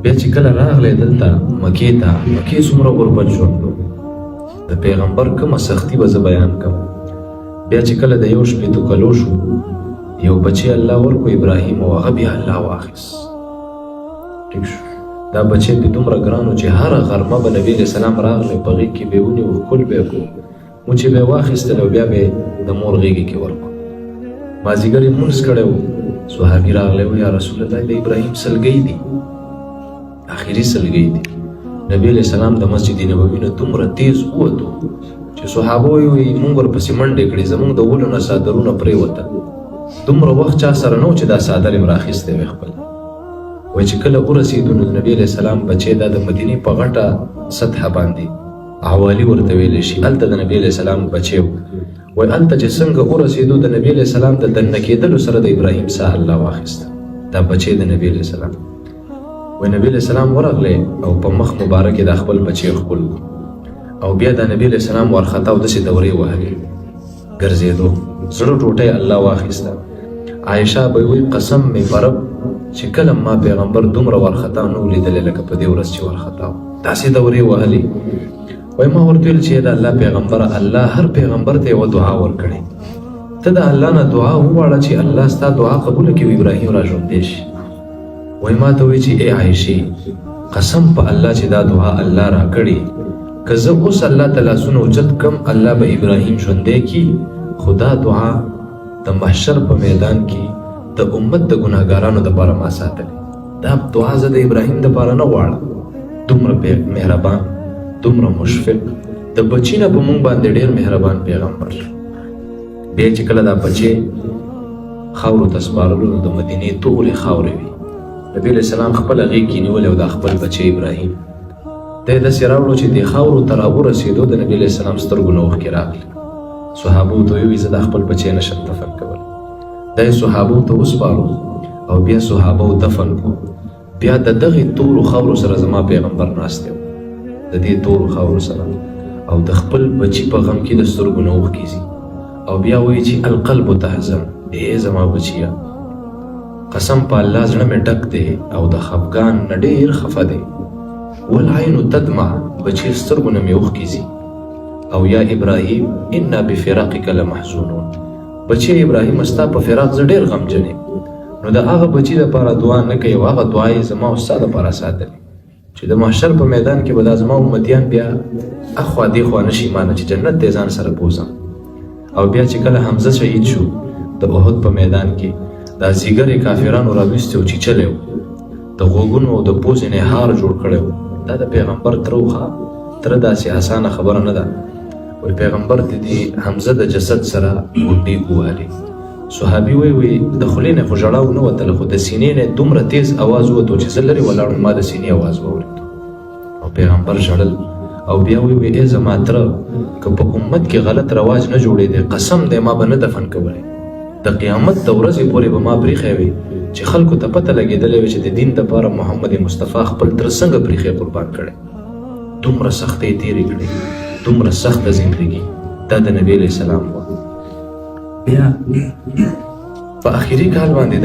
بیا چې کله راغلی دلته مکې ته، مکې څومره غربت ژوند و، د پیغمبر کومه سختی به زه بیان کړم. بیا چې کله د 61 کلو شو، یو بچی الله ورکو ابراهیم، او هغه بیا الله واخیست. ټیک شو. دا بچی په دومره ګرانو چې هره غرمه به نبی علیه السلام راغلی، په غېږ کې به یې ونیو، ښکل به یې کړو، موچې به یې واخیستل او بیا به یې د مور غېږې کې ورکړو. مازدیګر یې لمونځ کړی و، صحابي راغلی و، یا رسول الله د ابراهیم سلګۍ دي، اخري سلګۍ دي. نبی علیه السلام د مسجد نبوي نه دومره تیز ووتو چې صحابه وایي مونږ ورپسې منډې کړې، زمونږ د ولو نه څادرونه پرېوتل. دومره وخت چا سره نه و چې دا څادر یې راخیستی وی خپل. وایي چې کله ورسېدو نو د نبی علیه السلام بچی دا د مدینې په غټه سطحه باندې عوالي ورته ویلی شي، هلته د نبی علیه السلام بچی و. وایي هلته چې څنګه ورسېدو د نبی علیه السلام د دننه کېدلو سره د ابراهیم ساه الله واخیسته، دا بچی د نبی علیه السلام. وایي نبی علیه السلام ورغلی او په مخ مبارک یې دا خپل بچی ښکل کړو، او بیا د نبی علیه السلام وارخطا او داسې دورې وهلې ګرځېدو، زړه ټوټه یې الله واخیسته. عایشه به وایي قسم مې په رب چې کله ما پیغمبر دومره وارخطا نه و لیدلی لکه په دې ورځ چې وارخطا و، داسې دورې وهلې. وایي ما ورته ویل چې د الله پیغمبره، الله هر پیغمبر ته یوه دعا ورکړې، ته د الله نه دعا وغواړه چې الله ستا دعا قبوله کړي او ابراهیم را ژوندی شي. وایي ما ته وایي چې ای عایشې، قسم په الله چې دا دعا الله راکړې، که زه اوس الله ته لاسونه اوچت کړم الله به ابراهیم ژوندی کړي، خو دا دعا د محشر په میدان کې د امت د ګناهګارانو دپاره ما ساتلې، دا دعا زه د ابراهیم دپاره نه غواړم. دومره مهربان، دومره مشفق، د بچی نه په مونږ باندې ډېر مهربان پیغمبر. بیا چې کله دا بچی خاورو ته سپارلو نو د مدینې تورې خاورې وې، نبي علیه السلام خپله غېږ کې نیولې او دا خپل بچی ابراهیم دی داسې راوړو چې دې خاورو ته راورسېدو د نبي علیه السلام سترګو نه اوښکې راغلې. صحابو ته وویل زه دا خپل بچی نه شم دفن کولی. دا یې صحابو ته وسپارو او بیا صحابو دفن کړو. بیا د دغې تورو خاورو سره زما پیغمبر ناست دی، د دې تورو خاورو سره، او د خپل بچي په غم کې د سترګو نه اوښکې ځي، او بیا وایي چې القلب تحزن، ای زما بچیه قسم په الله زړه مې ډک دی او د خفګان نه ډېر خفه دی، والعین تدمع، بچي سترګو نه مې اوښکې ځي، او یا ابراهیم انا بفراقک لمحزونون، بچی ابراهیم ستا په فراق زه ډېر غمجن یم. نو د هغه بچي دپاره دعا نه کوي او هغه دعا یې زما او ستا دپاره ساتلې چې د محشر په میدان کې به دا زما امتیان بیا اخوا دېخوا نه شي مانه چې جنت ته ځان سره بوځم. او بیا چې کله حمزه شهید شو د احد په میدان کې، دا ځیګر یې کافرانو راویستی او چیچلی و، د غوږونو او د پوزې نه هار جوړ کړی و. دا د پیغمبر تره وښه، تره داسې اسانه خبره نه ده. وایي پیغمبر د دې حمزه د جسد سره ګونډې ووهلې. صحابي وایي وایي د خولې نه خو ژړا ونه وتله، خو د سینې نه دومره تیز اواز ووتو چې زه لرې ولاړ وم، ما د سینې اواز واورېدو. او پیغمبر ژړل او بیا وایي وایي ای زما تره، که په امت کې غلط رواج نه جوړېدی قسم دی ما به نه دفن کولی، د قیامت د ورځې پورې به ما پریښی وي چې خلکو ته پته لګېدلې وي چې د دین دپاره محمد مصطفی خپل تره څنګه پریښی قربان کړی. دومره سختۍ تېرې کړې، دومره سخته زندگی دا د نبی علیه السلام وه. بیا په اخري کال باندې